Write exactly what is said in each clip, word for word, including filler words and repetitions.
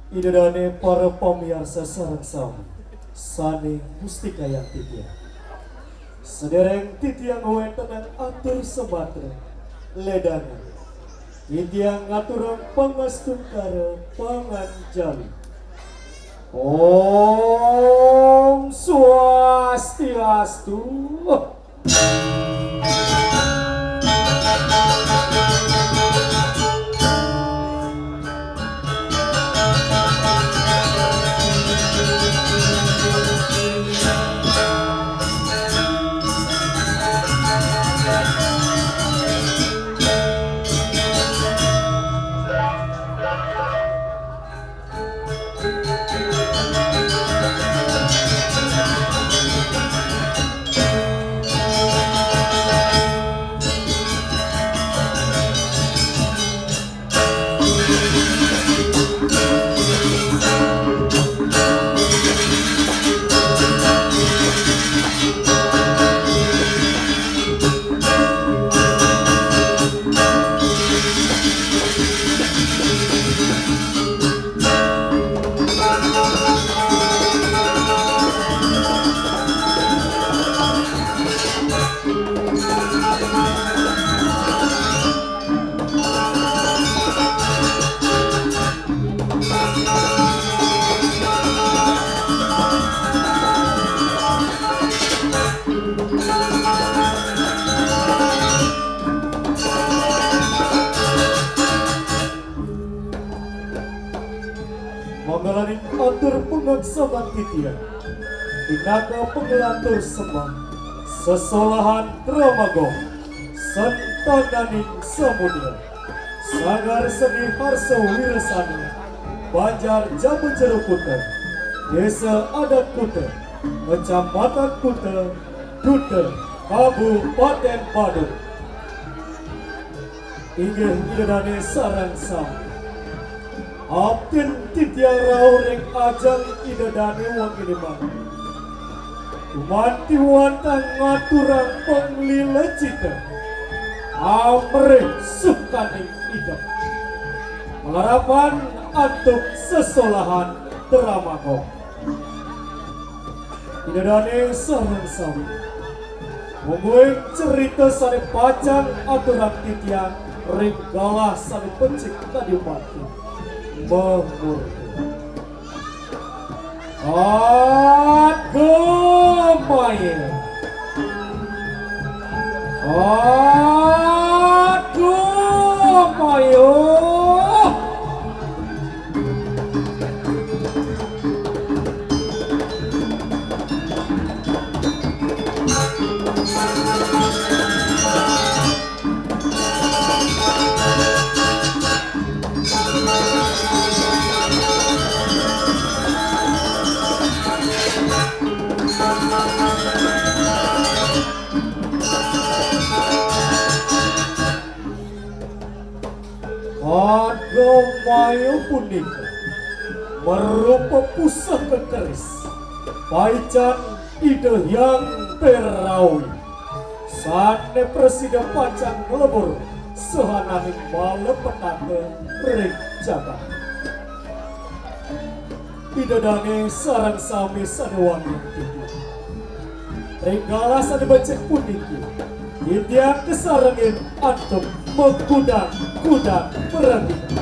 Ida dané para pamiarsa sareng sami sané Gusti kayang titiang. Sadéréng titiang wénten atur sembah lédangan, titiang ngaturang pangastungkara panganjali. Om Swastiastu. Manggalaning atur pangaksaman titiang, pinaka panglantur sembah sesolahan Drama Gong, sentananing samudra, Sanggar Seni Harsa Wirasana, Banjar Jambu Jeruk Kuta, Désa Adat Kuta, Kecamatan Kuta, Kuta, Kabupatén Badung. Inggih Ida dané sareng sami. Abdin titiang rauh ring ajeng Ida dané wanginé mangkin. Gumanti wantah ngaturang panglila cita amrih sukaning idep. Pangarepan antuk sesolahan Drama Gong. Ida dané sareng sami. Mungguing cerita sané pacang aturang titiang ring galah sané becik kadi mati. Mamurda. Agamaya. Agamaya. Agamaya punika marupa pusaka keris paican Ida Hyang Berawi, sané prasida pacang nglebur sahananing malapetaka ring jagat. Ida dané sareng sami sané wangiang titiang. Ring galah sané becik puniki, titiang kasarengin antuk makudang-kudang pragina.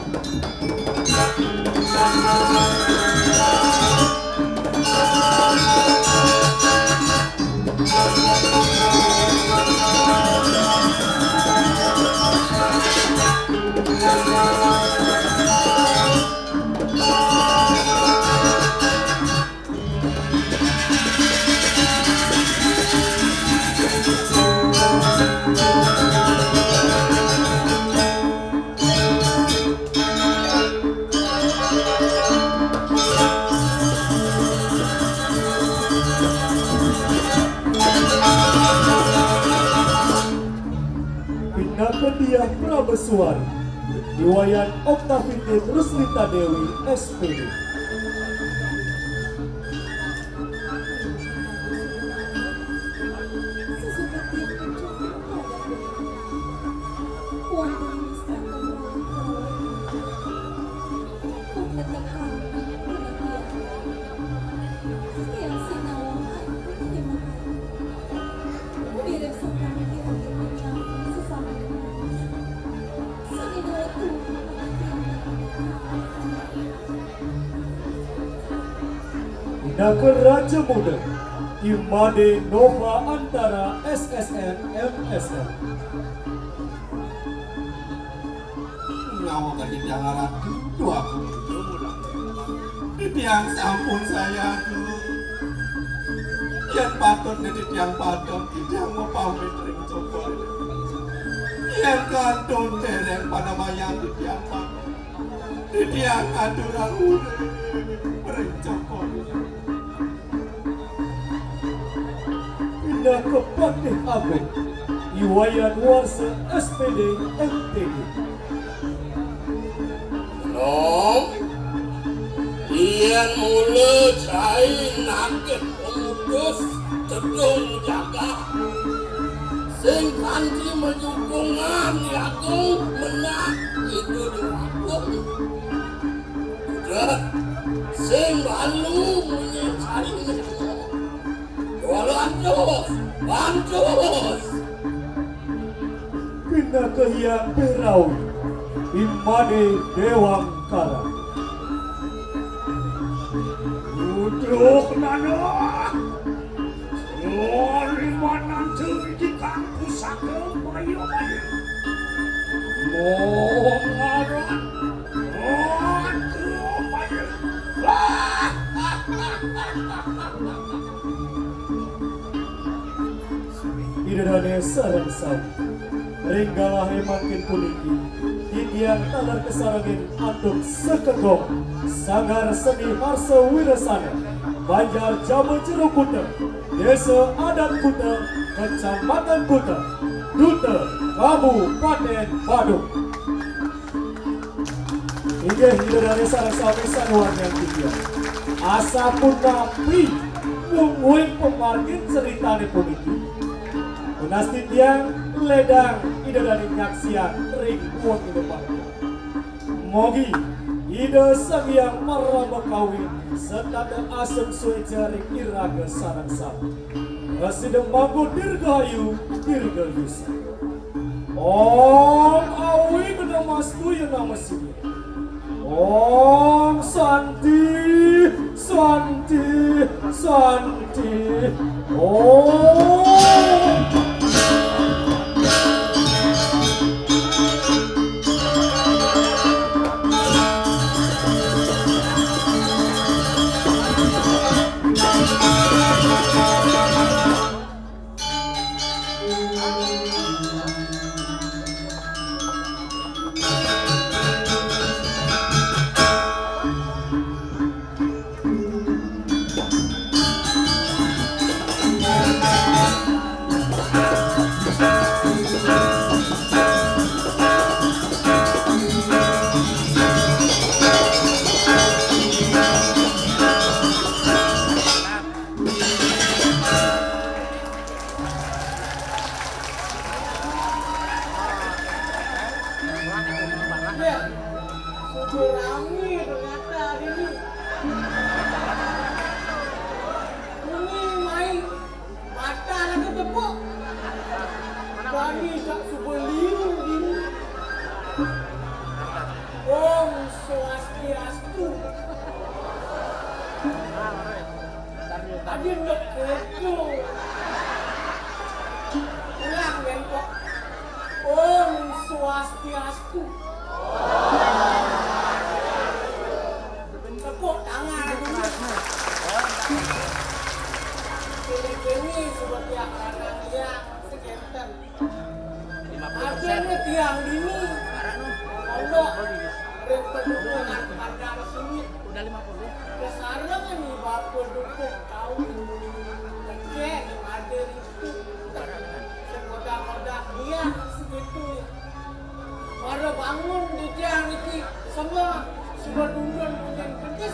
Pinaka Diah Prameswari, Iwayan Oktavitin Ruslita Dewi, S P D. Sesukat tiang kencur kepada wonten ing istana Mawar Kawin. Kok tetep hamil Naka Raja Muda, I Made Nova Antara S S N M S N. Ngawa ka titiang aratu, dua aku. Titiang sampun sayatu. Yén patut né titiang patut, titiang mapamit ring cokor. Yén kantun dereng panamayang titiang patut, titiang aturang urip ring cokor. Pinaka Patih Agung, I Wayan Warsa S P D M T D. Nom, yén mula cai nagih pemutus tedung jagat. Sing kanti majukungan I Agung menah Ida Déwa Agung. Udah, sing balu munyi cai nagih. Kuala antus, antus. Pinaka Hyang Berawi, I Made Dewangkara. Uduk nana. Lori manantu di kang pusaka maya-maya. Mongaran. Aduh, maya. Ida dané sareng sami. Ring galahé mangkin puniki, titiang taler kasarengin antuk Sekegong Sanggar Seni Harsa Wirasana, Banjar Jaba Jero Kuta, Désa Adat Kuta, Kecamatan Kuta, Duta, Kabupatén Badung. Inggih, Ida dané sareng sami sané wangiang titiang. Asapunapi mungguing pamargin critané puniki? Tunas titiang ledang Ida dané nyaksiang ring wengina mangkin. Mogi Ida Sang Hyang Parama Kawi setata asung suéca ring iraga sareng sami. Prasida mangku dirgahayu, dirgayusa. Om Awighnamastu ya nama Siwa. Om Santi, Santi, Santi. Om. Iya, sudah rame ternyata hari ini. Ini main mata lagi tepuk. Kami tak suka liu ini. Om Swastiastu. Tadi ndok keto. Ulang, Bengkok. Om Swastiastu. Tepuk tangan dulu. Kene-kene seperti anak dia, sekenten. Artinya tiang dini, pondok, ring pegunungan Padang Siwit. Kesarengan ni bapa dukuh kawin. Kecek ni ada itu. Sekodak-kodak dia segitu. Para bangun di tiang niki, semua, semua dulun punya kedis,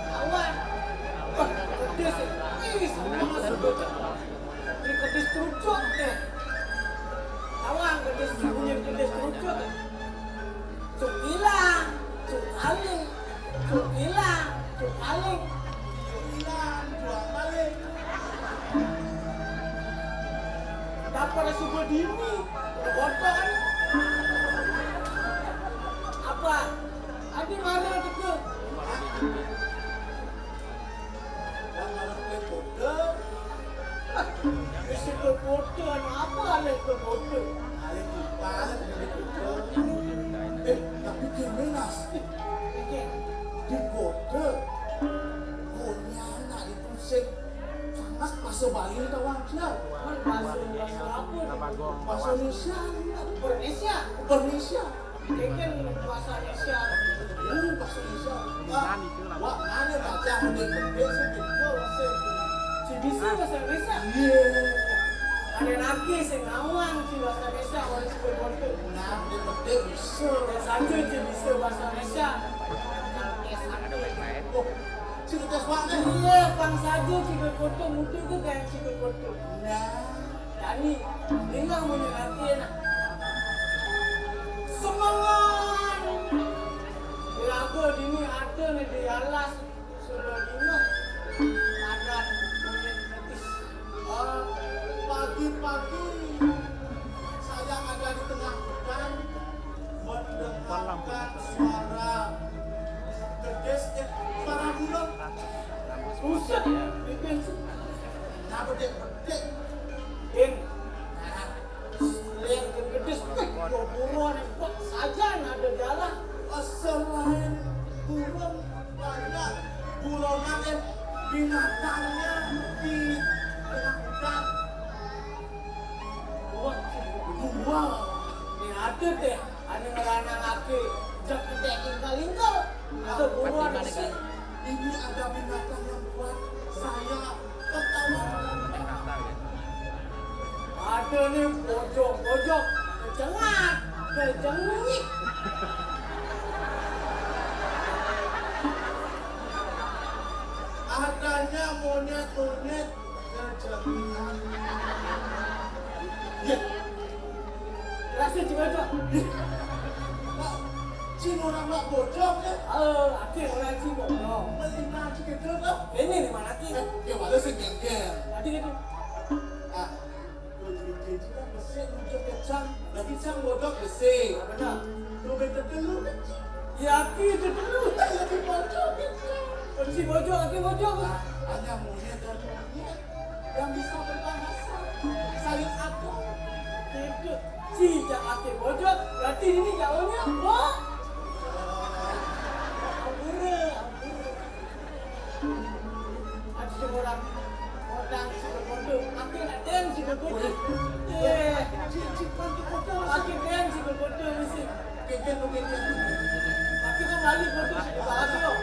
kawan. Wah, kedis, ih, semua masuk. Di kedis terucuk deh. Tawang kedis, bunyi kedis terucuk. Cuk ilang, cuk aling, cuk ilang, cuk aling. Cuk ilang, cuk aling. Dapat subuh dini, bodoh kan? Apa? Adi mana teke? Bali tawang, Cina. Bahasa, bahasa apa? Bahasa Indonesia. Indonesia. Indonesia. Kengken bahasa Indonesia. Oh, bahasa Indonesia. Wah, wah, mana belajar mendek-mendek sih, gitu, sih. Ci bisa bahasa Indonesia? Iya. Ada lagi sih ngawang ci bahasa Indonesia, orang ci berkonten. Nah, mendek-mendek bisa. Dan saja ci bisa bahasa Indonesia. Oh, ci tes mana? Iya, bang saja ci berkonten, mutu tuh kayak ci berkonten. Nah. Dani, dengar bunyi latihan. Semangat! Lagu dini ada nih di alas. Sudah dino. Padat, bunyi betis. Eh, pagi-pagi saya ada di tengah hutan, mendengarkan suara gedis, eh, suara burung. Buset, bibir. Nah, bedik-bedik. Din, nah, selain gedis, eh, kuburan, eh, kok saja ada jalan. Selain burung, banyak buronan, eh, binatangnya di tengah hutan. Wah, gua. Ini ada deh, ada ngeranang lagi. Jak gedek ingkal-ingkal. Ada buruan sih. Ini ada binatang yang buat saya ketawa. Ada nih, bojong-bojong, kecengat, kecengit. Adanya monyet-monyet, kecengit. Ya. Rasa juga tuh. Pak, cing orang mak bojong ya? Oh, akhir orang cing bojong. Melina aja gitu tuh. Ini nih mana cing? Eh, ya walau sih gengger. Tadi gitu. Ah, lu jadi kan besik, lu kecang. Lagi cang bodok besik. Benar. Lu beda dulu kecil. Ya, aku itu dulu. Lagi bojong kecil. Kunci bojong, aku bojong. Nah, hanya monyet dan monyet yang bisa berbahasa. Saling akur. Itu. Si jak ake bojong, berarti ini jauhnya, Bok. Ampura, ampura. Aduh, orang. Orang si berbodoh. Aku nak den si berbodoh. Eh. Cik, cik, bantu bodoh. Aku den si berbodoh mesti. Keken, keken. Aku kan lali bodoh si bahagia.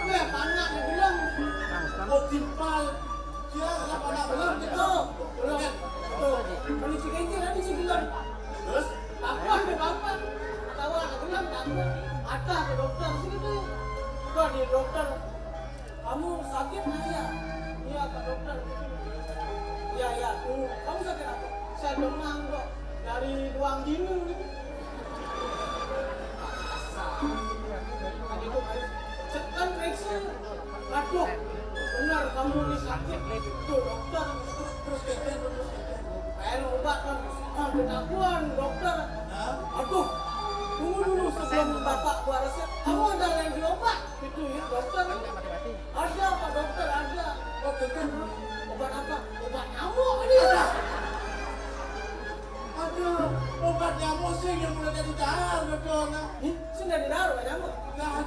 Weh, panak dia bilang. Oh, timpal. Dia kenapa nak belum gitu? Belum. Tuh, kalau si keken nanti si bilang. Terus? Takut dia bapak. Tahu anak bilang takut. Ada ke dokter sini tuh. Kok di dokter? Kamu sakit nggak ya? Iya, Pak Dokter. Iya, iya. Tuh, kamu sakit apa? Saya demam kok. Dari ruang dingin gitu. Tadi tuh kan cekan periksa. Aduh, benar kamu ini sakit. Tuh, dokter. Terus, terus, terus, terus. Kayak obat kan. Ah, ketahuan, dokter. Hah? Aduh, tunggu dulu sebelum bapak buat resep. Kamu ada yang diobat? Itu ya, dokter. Ada, Pak Dokter, ada. Oh, betul. Obat apa? Obat nyamuk ini. Aduh, obat nyamuk sih yang mulai dari dahar, betul, nah. Ih, sih dari dahar, obat nyamuk. Nah,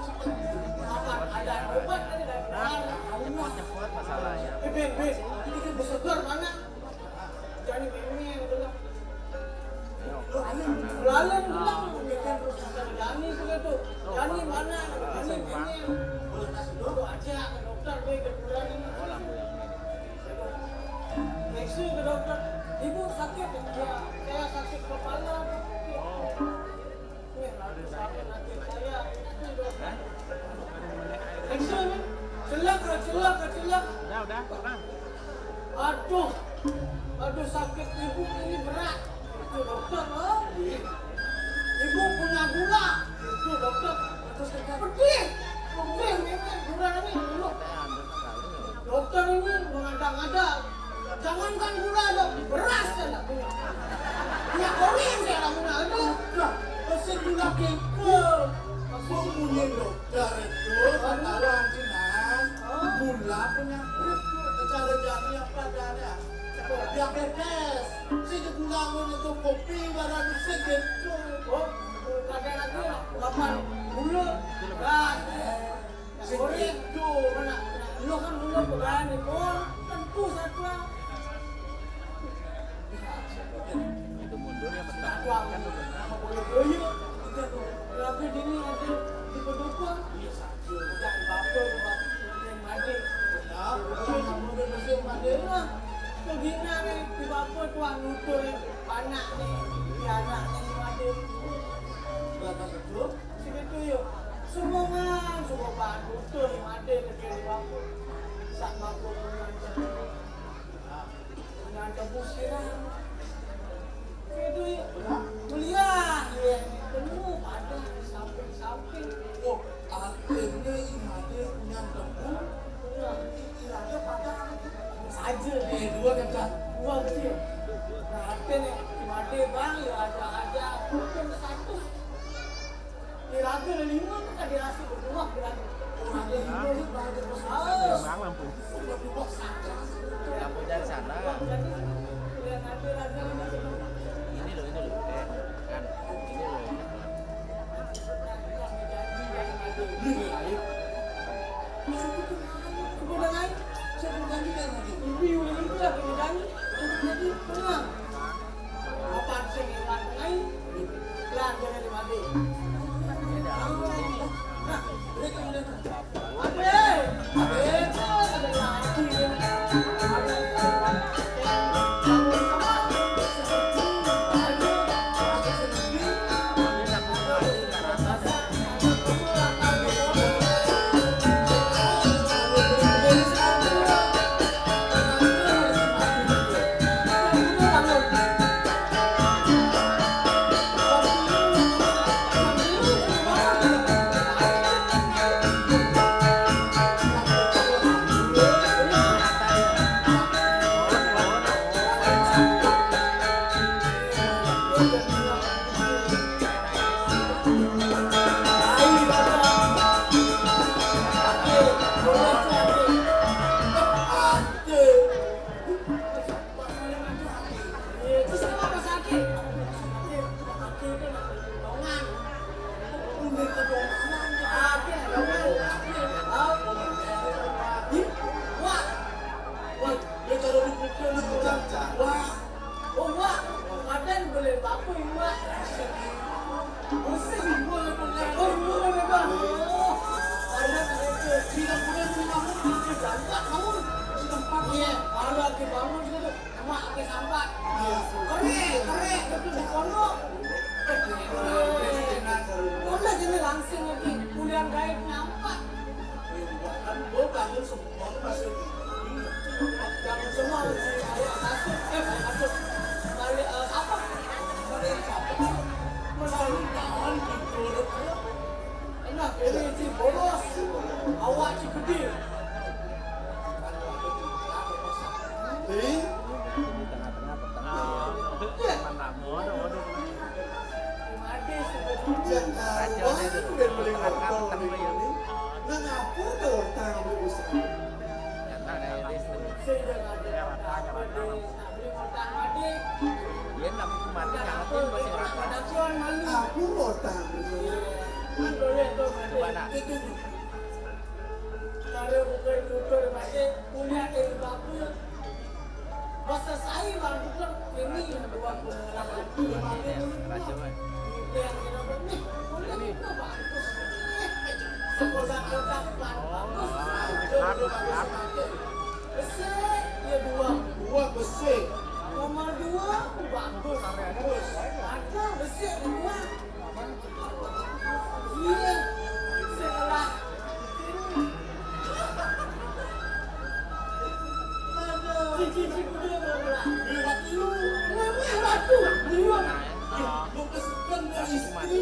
apa? Ada obat tadi dari dahar. Cepot-cepot masalahnya. Eh, Ben, Ben, ini kan bersegar mana? Jani pengen, betul. Lalu bilang, Jani sudah tuh. Jani mana? Jani pengen. Lu aja ke dokter, gue kebetulan ini. Periksa ke dokter. Ibu sakit? Iya, saya sakit kepala. Weh, lalu sakit hati saya. Periksa nih. Celak, celak, celak. Udah, udah, tenang. Aduh, aduh, sakit ibu ini berat. Itu dokter, oh. Ibu punya gula. Itu dokter. Terus kita pedih. Pedih, ini gula ini dulu. Dokter ini mengada-ngada. Jangankan gula, dok, beras saya nggak punya. Minyak goreng saya nggak punya. Aduh. Lah, pasti gula kengkol. Maksudnya? Ngomongin dokter itu, ketahuan sih, Nas. Oh. Gula penyakit. Cara jadi apa adanya. Diabetes. Sing gula ngono itu kopi barang sing gitu. Oh, kadang lagi makan gula, beras. Sing gitu. Mana? Lo kan dulu pegawai di mall, tentu satu Saja. Eh, dua kan, Kak? Dua kecil. Nah, artinya, si Made, Bang, ya ada-ada. Mungkin satu. Diraga lima tuh kan dirasa berdua, diraga. Oh, ada lima tuh, Bang, ada besar. Bang, lampu. Berdua saja. Lampu dari sana. Bang, jadi, lihat nanti raga ini. Ini loh, ini loh. Eh, kan. Ini loh. Iya, kalau lagi bangun gitu, emak pakai sampah. Iya. Kere, kere, gitu di pondok. Udah jadi langsung lagi kuliah gaib nyampah. Kan gua bangun semua masih. Bangun semua masih ada masuk, eh, masuk. Balik, eh, apa? Balik apa? Masuk daun tidur. Enak, ini si bolos. Awak si gede. Nih. Jangan karuan, ben beli motor nih. Nang apa tuh, tang beli usaha? Yen lampu mati, nyametin masih rasa. Aku mau tang. Coba nak. Kalau bukan dokter mati, punya ilmu apa? Masa saya bang dokter ini buat pengenalan. Ini yang rasa, Mas. Ini yang kita buat nih. Boleh ini. Kita bagus. Sekolah kita bagus. Jodoh bagus mati. Besik, ya dua. Dua besik. Nomor dua, bagus. Bagus. Ada besik dua. Iya, sekolah. Aduh. Cici, cici, udah, udah, udah. Lewat lu. Lewat tuh. Lewat. Lu kesepen dari istri.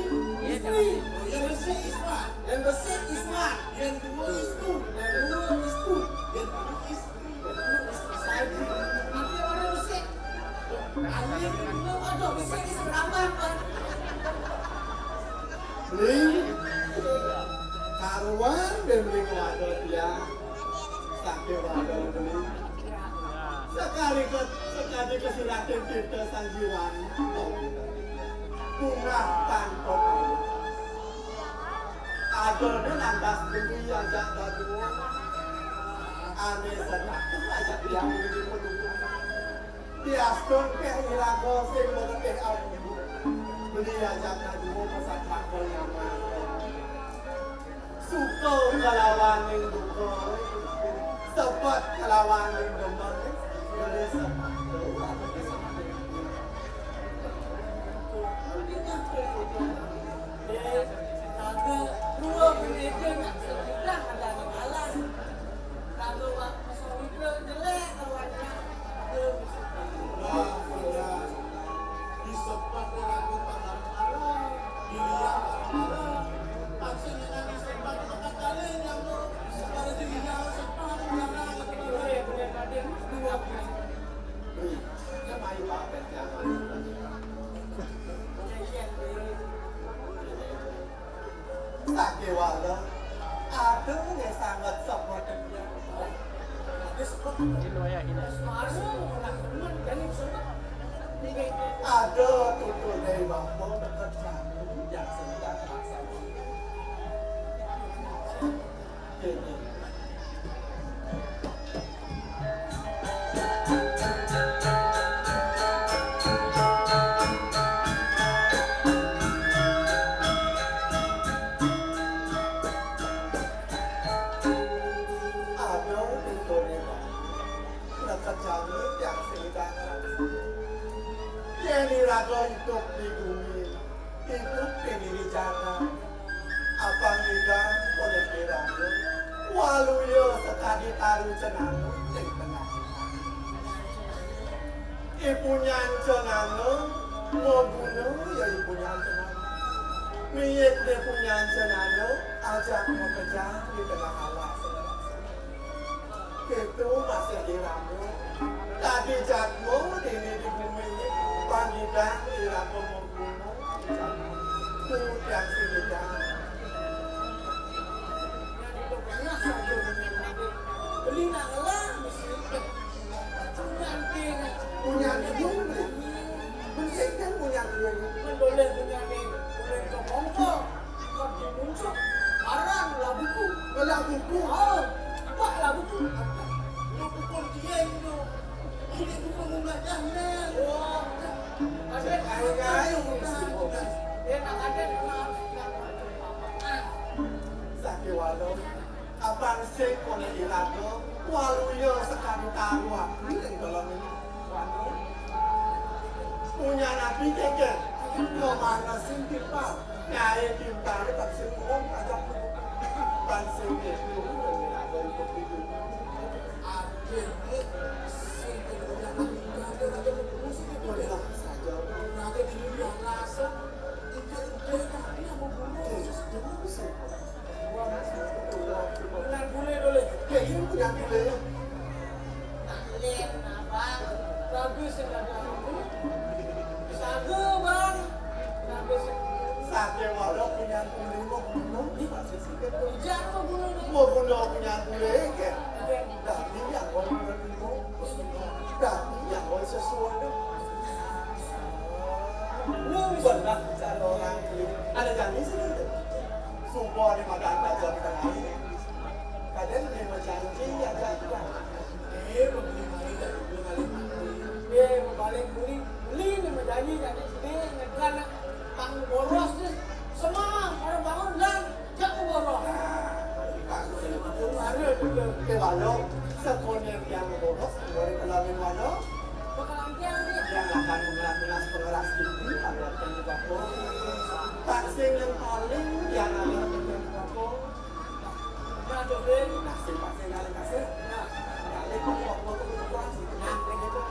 Istri. Yang besik Isma. Yang besik Isma. Yang dua Istu. Yang dua Istu. Yang dua Istu. Beli karuan, beli waduh dia. Sampai waduh beli. Sekali ke, sekali ke siratin kita sanjiwan. Bunga tanpa kayu. Adone lantas beli ajak dadua. Ane seneng ajak yang ini pendukung. Diastun keh iraga sing ngeteh abu. Beli ajak dadua pesan bakal nyaman. Suka kelawaning duka. Sebet kelawaning demen. Beli sebet. Raga dua bendera nak sejuta ada di alas. Raga wak mesoi ke jelek kawan nak. Wah, sudah. Disempat raga tangan arah, dilihat arah. Maksudnya nanti sempat kata kali nyamuk. Ada tutur dari bapa deket jamu yang sedang masak. Kene. Ada tutur dari bapa. Neked jamu yang sedang. Yén iraga idup di bumi, idup di diri jagat. Apa ngidang oleh iraga? Waluya sakadi taru cenana ing tengah. Ipunyan cenana, maguna ya ipunyan cenana. Miyit ipunyan cenana, ajak makejang di tengah alas. Kéto masih iraga. Dadi jadma dini di bumi, pangidang iraga maguna. Tuh tiang sinidang. Beli nak ngelah mesti. Punyan ibu beli. Beli kan punyan ibu. Mendoleh punyan ibu. Boleh ke mongkol. Kok dimuncul? Aran labuku. Labuku? Oh, Pak labuku. Labuku dia itu. Ini buku bunga jangan. Wah. Ada kayu-kayu. Dia nak ada memang harus. Sakiwala, abang sing kono iraga, waluya sakadi taru aku ing dalam ini. Waduh. Punya nabi keke, lo mana sing timpal? Nyai timpal, tak sing ngomong aja. Abang sing itu, iraga untuk itu. Akhirnya, sing kedua nabi, iraga untuk musik itu. Boleh lah saja. Iraga di dunia rasa, itu udah nabi yang mau bunuh. Terus, terus, terus. Punyan bule, Dul. Ya, iya, punyan bule. Taklid, Abang. Bagus, ya, Abang. Sagu, Bang. Bagus. Sakiwala punyan bule, mau bunuh, nih, masih sikit, tuh. Ijak, mau bunuh, nih. Mau bunuh punyan bule, ya. Oke. Dadi yang orang menerima, dadi yang orang sesuatu. Lu benar cara orang beli. Ada janji sih gitu. Sumpah di makan baca di tengah ini. Kadang dia berjanji yang janji. Eh, beli mali, beli mali. Eh, balik beli, beli nih berjanji, janji sini, ngekan, pang boros nih. Semua orang bangun dan Jago boro. Kewalo, sekolah yang boros, boleh kelamin walo. Yang akan mengeras-mengeras tinggi, akan juga boros. Taksing yang paling, yang akan menjadi boros. Nah, tuh, Bing. Taksing, taksing, kali kasih. Nah, kali kok, kok, kok, kok, kok, kok, kok, kok, kok, kok,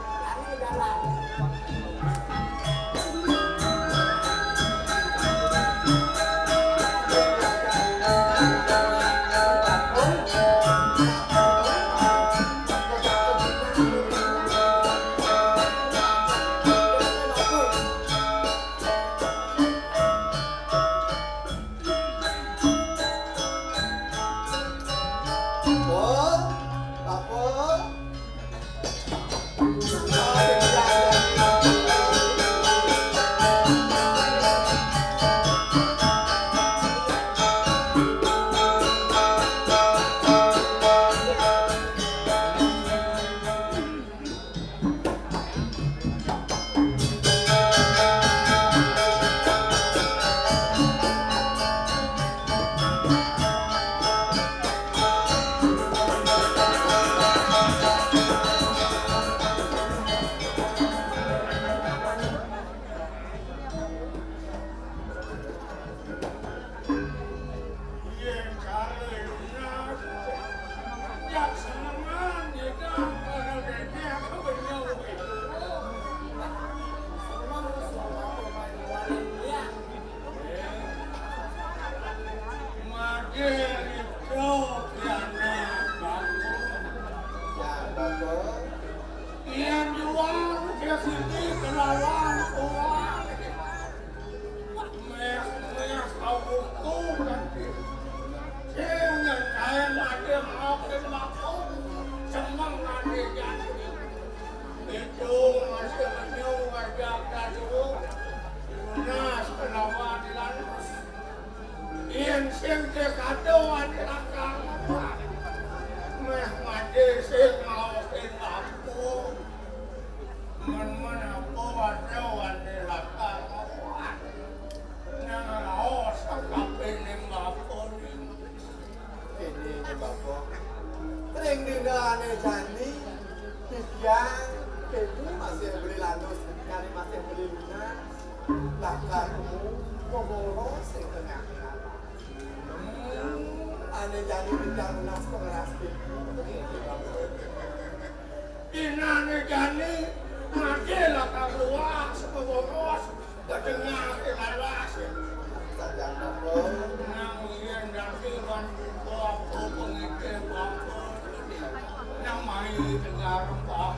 Yen juang ke sini kelawan tuan. Mes-mes kau butuh kan. Sing nyen kain mati makin makau. Semeng ane Itu masih menyung wajah dulu. Lunas kelawan dilanus. Yén sing dékada ati lakang, méh madé sing maokin apa. Men-men apa ada wani lakang. Nang raos kapining bapa ning. Kéné né bapa. Ring dina ané jani, titiang kéné masih beli lanus, kali masih beli lunas. Lakar mu, pemoro sing tengah. Hmm, ané jani bintang lunas pengeras pintu. Dina ané jani, madé lakar luas, pemoro. Kadéngé laras. Sajan bapa. Nang yén dadi wan buka apa pengité bapa. Nang mai tegar rempah.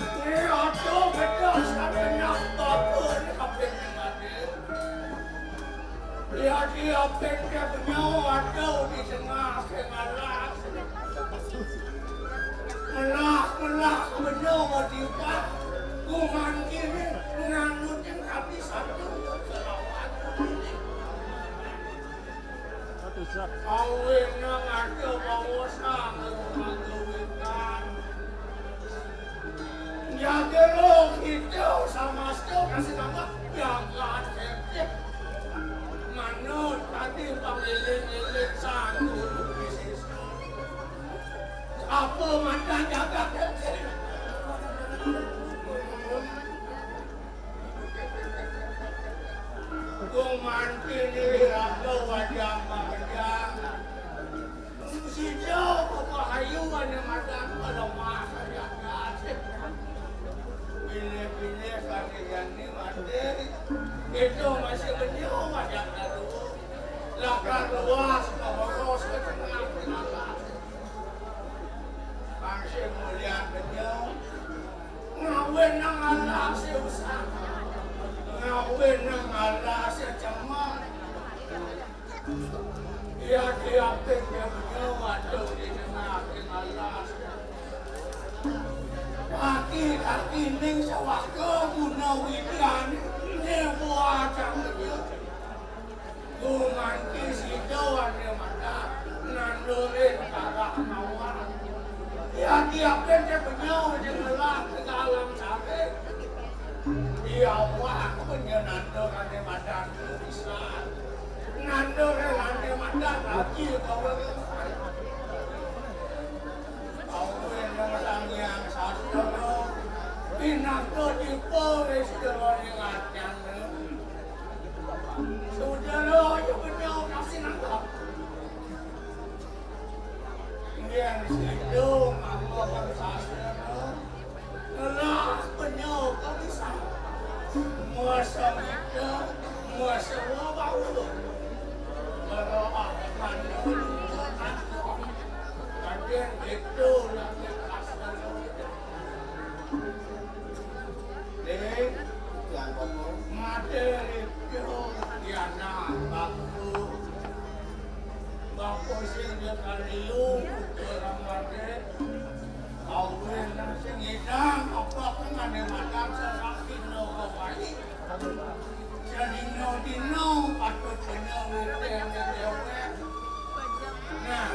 Ini aja beda sabenar bapa ini kabéh. Ya, dia pikir beliau ada di tengah kenalan. Melah-melah beliau berjiwa. Kuman kini nganut yang kami satu selawat. Awin nang ada bawa sang. Jaga roh kita sama sto kasih nama jaga tertib. Manut tadi pangiling-iling sang guru di situ. Apa mata jaga tertib? Kung manti ni raga wajah makejang. Sida mapahayu ané madan palemah sajagat. Pilih-pilih kalian ni mati. Itu masih beliau madan lalu. Lakar luas, kaboros ke tengah kenalan. Masih mulia beliau. Ngawin nang alas ya usah. Ngawin nang alas ya cemat. Iya, iya, ping, ya, bener, waduh, ini makin alas. Kaki, kaki ning sawaka guna widian, nyewa aja bener. Gumanti sida wane mata nandurin karah mawar. Iya, iya, ping, ya, bener, ini ngelah ke dalam sare. Iya, wah, aku punya nandur ane madan pisan. Nandur ane madan lagi bawa. Aku yang Sang Hyang Sastra. Pinaka dipa wis dewa ning atian. Saudara, ya bener kasih nangkap. Yen sida nganggo sastra, ngelah penyok bisa. Masa kita, masa wabah. Kalau aku kan lupa aku. Kadang itu lagi kasar. Ning, yang kono. Materi piro diana bapakku. Bapak sing dia kaliu, orang mati. Kawin sing ngidang, apa kengane makan serak dino kawai. Sadino-dino patut kena witeng dewek. Nah,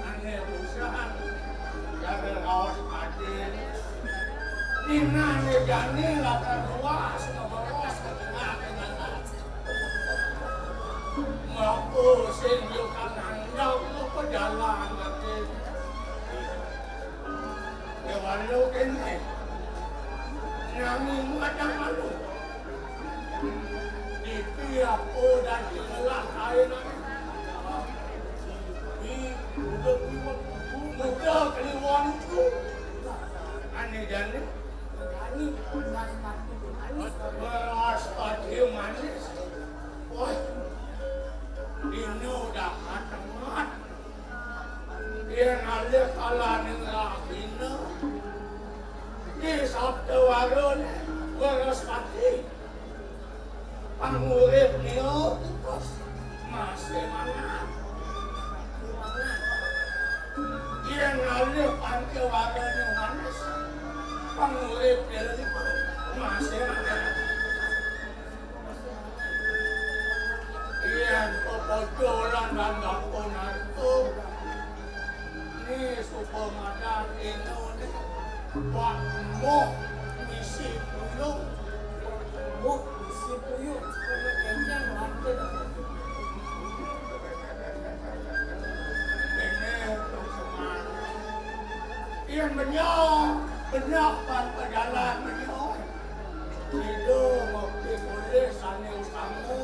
ane usaha jaga kaos pati. Dina ane jani lakar luas ngeboros ke tengah kenyataan. Mampu sing yo kanandau ke pejalan ati. Dewa lo kene. Nami muat dan malu. Iki apa dadi ngelah kain ane? Iki udah kliwon, udah kliwonku. Ane jane, ane beras pati manis. Beras pati manis. Wah, ini udah katemat. Yen alih kalaning lahina, Di sabda warun Wraspati, pangurip liya terus masih mangan. Yen ngalih panca warane manis, pangurip liya masih mangan. Yen pepodolan lan bangkon arto, ni suba madan ino ni bak moh misi puyung. Moh misi puyung, kena kencang mati dah. Ini tu semangat. Yen benyong, benyong pan pejalan benyong. Sida mesti tulis sane utama,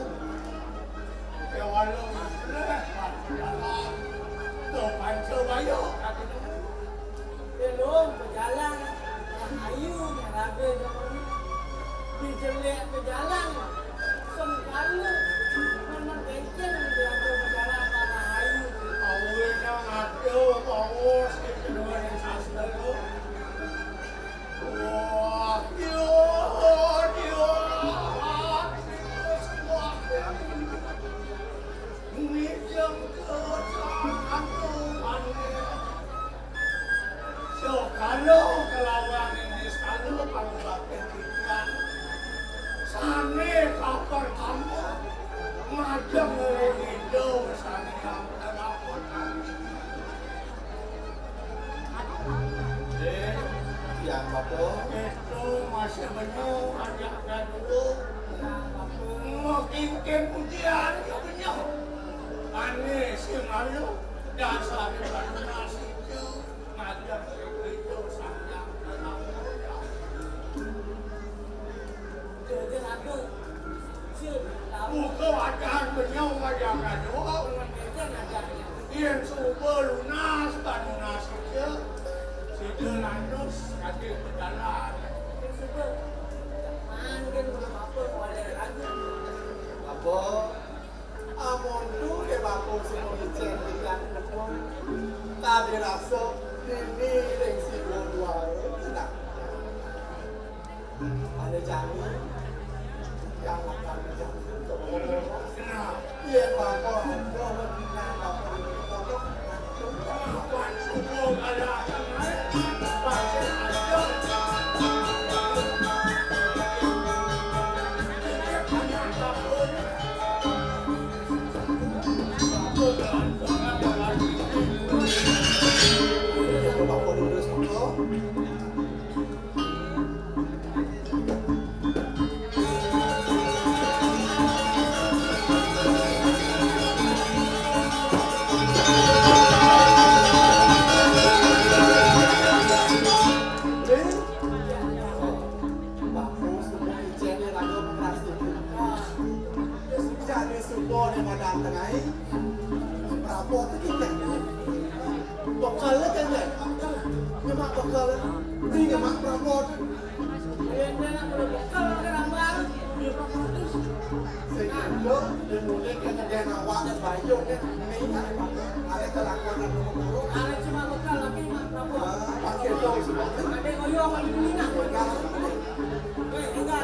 kewala ngebleh mat pejalan. To panca wayah kaki nemu. Belum pejalan, ayu raga jaman. Dijelek pejalan, sengkala. Memang kenceng diatur pejalan, ayu. Awalnya ngatur, bawa, sing kedua yang sastra. Sekala kelawan ini sekala pangubakti titiang. Sane kapertama majeng ring Ida Sang Hyang Widi. Eh, tiang bapa. Itu masih benyong ajak dadua. Mekingking ujian ke benyong. Ane si malu, dasar di malu nasi tu, ngajak itu sanjang dalam muda. Muka wajar benyong wayah kadua. Yen suba lunas, panunas ija, sida lanjut kadi bejalan. Apa? Amun tu ke bapa sing ngicen titiang, kadi rasa nini ring siwa duara, nah. Ada jani, yang akan jani, yen bapa ada, yen bapa ada, Jani suba ne madan tengai. Prabot tu kita. Bekal le kene. Nyemak bekal. Ni nyemak prabot. Dia nak kena bekal ke rambang. Dia prabot tu. Sehingga dia mulai kena dia nak awak dan bayar dia. Ni ada kelakuan dan buruk. Ada cuma bekal tapi mak prabot. Ah, pakai tu semua. Ada koyong ada dunia. Weh, enggak.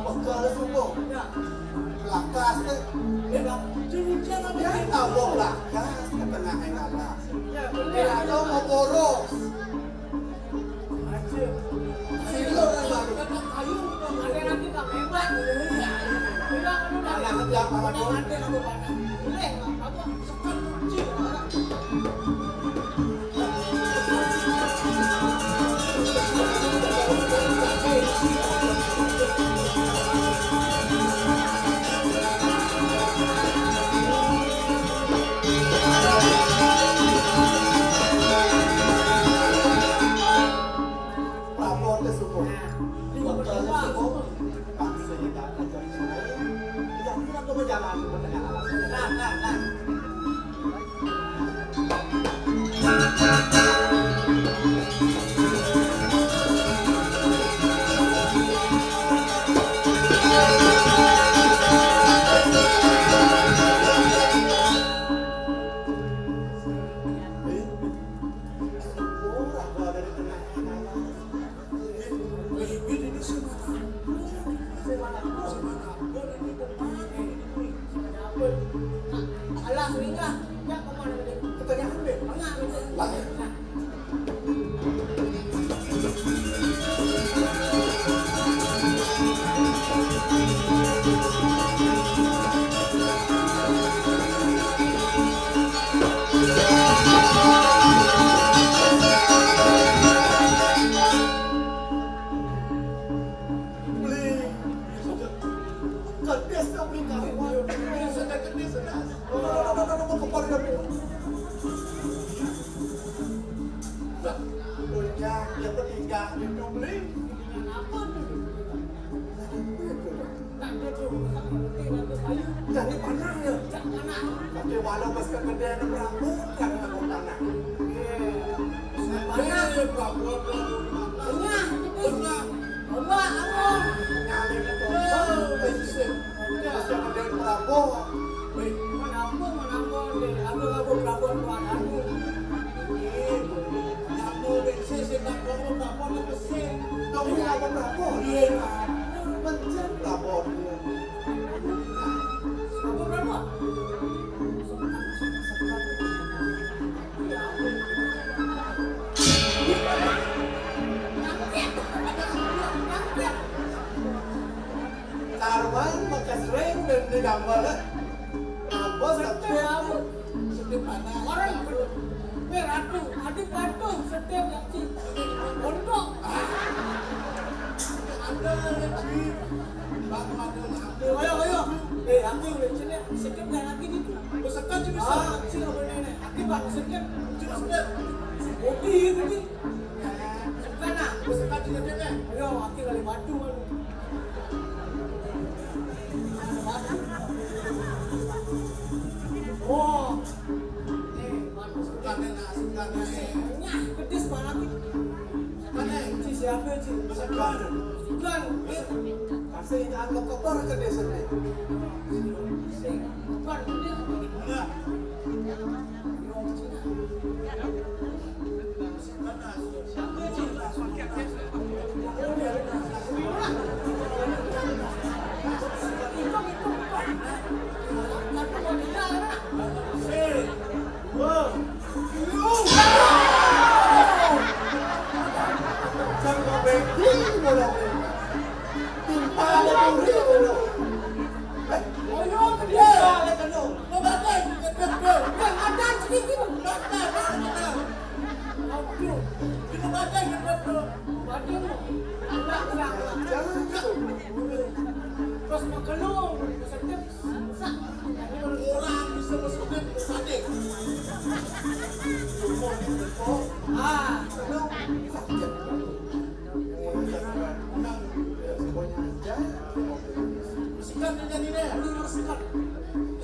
Bekal subuh. Lakas, eh. Dia tambah lakas, ke tengah yang lakas. Dia tahu mau boros. Sila kan baru. Anak dia apa? Coba jalan, coba jalan. Nah, nah, nah. Alah, suwingah. Ya, kemana tadi? Kebanyakan, Beb. Banyak, Beb. Banyak. Beli. Kedis tapi karuan. Kedis, kedis, kedis. Aduh, aduh, aduh, aduh, aduh, kepala dia. Lah, punya yang ketiga itu beli. Dengan apa tuh? Nah, itu tuh. Nah, dia tuh, sama roti, roti kayu. Jadi panah ya? Jadi panah. Tapi walau pas kedis ada berambut, kan ada panah. Iya. Terus panah. Iya, berambut, berambut. Tengah, tengah. Tengah. Coba, aku. Nyalip, tengah. Terus kedis berambut. Wih, menambung, menambung deh. Aku, aku pelabon Tuhan aku. Iya, nyambung deh. Sisi tak bawa, tak bawa, tak besi. Dong, ini apa pelabon? Iya. Mencet pelabon. Pelabon berapa? Ya ampun. Nyangkut. Nyangkut. Karman maka sering dan di gambar. Apa setiap setiap mana? Orang ber-, beratu, adi patuh setiap yang si pondok. Ada lagi. Bang, ada lagi. Ayo, ayo. Eh, aku udah sini, setiap yang lagi gitu. Besekat juga. Ah, sih, apa ini? Aku bang setiap. Juga setiap. Bodi, bodi. Sekarang, aku sekarang juga dia, kan? Ayo, aku kali batu, kan. Oh. Nih, sekarang, nah, sekarang, nih. Nyah, pedis banget. Mana? Si siapa, Ci? Sekarang. Sekarang. Pasti jangan lo kotor ke desa, nih. Sing, bukan, pedis. Enggak. Terus makelung, sedep, sak. Orang bisa bersedep, sedep. Ah, lu sakit. Sekarang jadi deh, lu harus sekarang.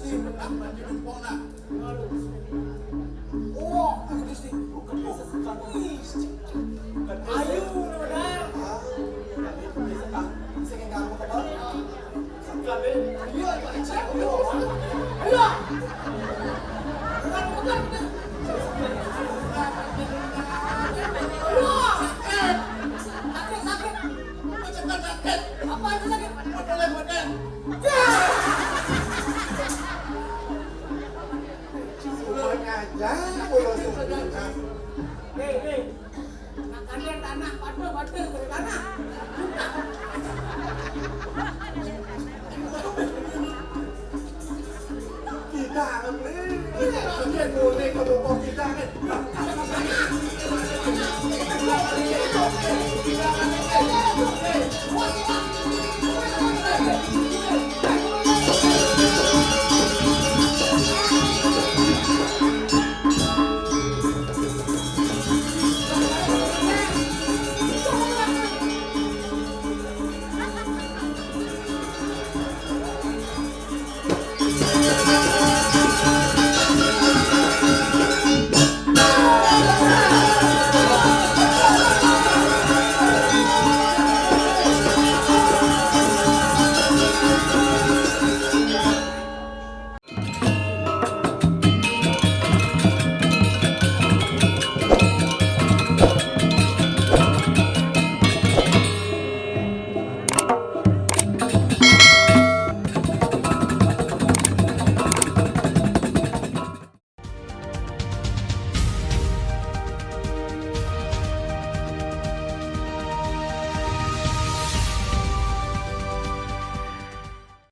Si menang, jadi pola. Wah, Gusti, bukan bisa sekali. Ayo, Roda. Sing ganggu kepala. Sekali. Iya, Pak Icak. Ayo. Ayo. Bukan, bukan. Ayo. Sakit. Sakit, sakit. Bukan sakit. Apa itu sakit? Bukan, bukan. Ya. Semuanya aja, kalau semuanya. Nih, nih. Nak kalian tanah, batu, batu, dari tanah. Kita, nih. Kita, nih, boleh ke bawah kita, nih.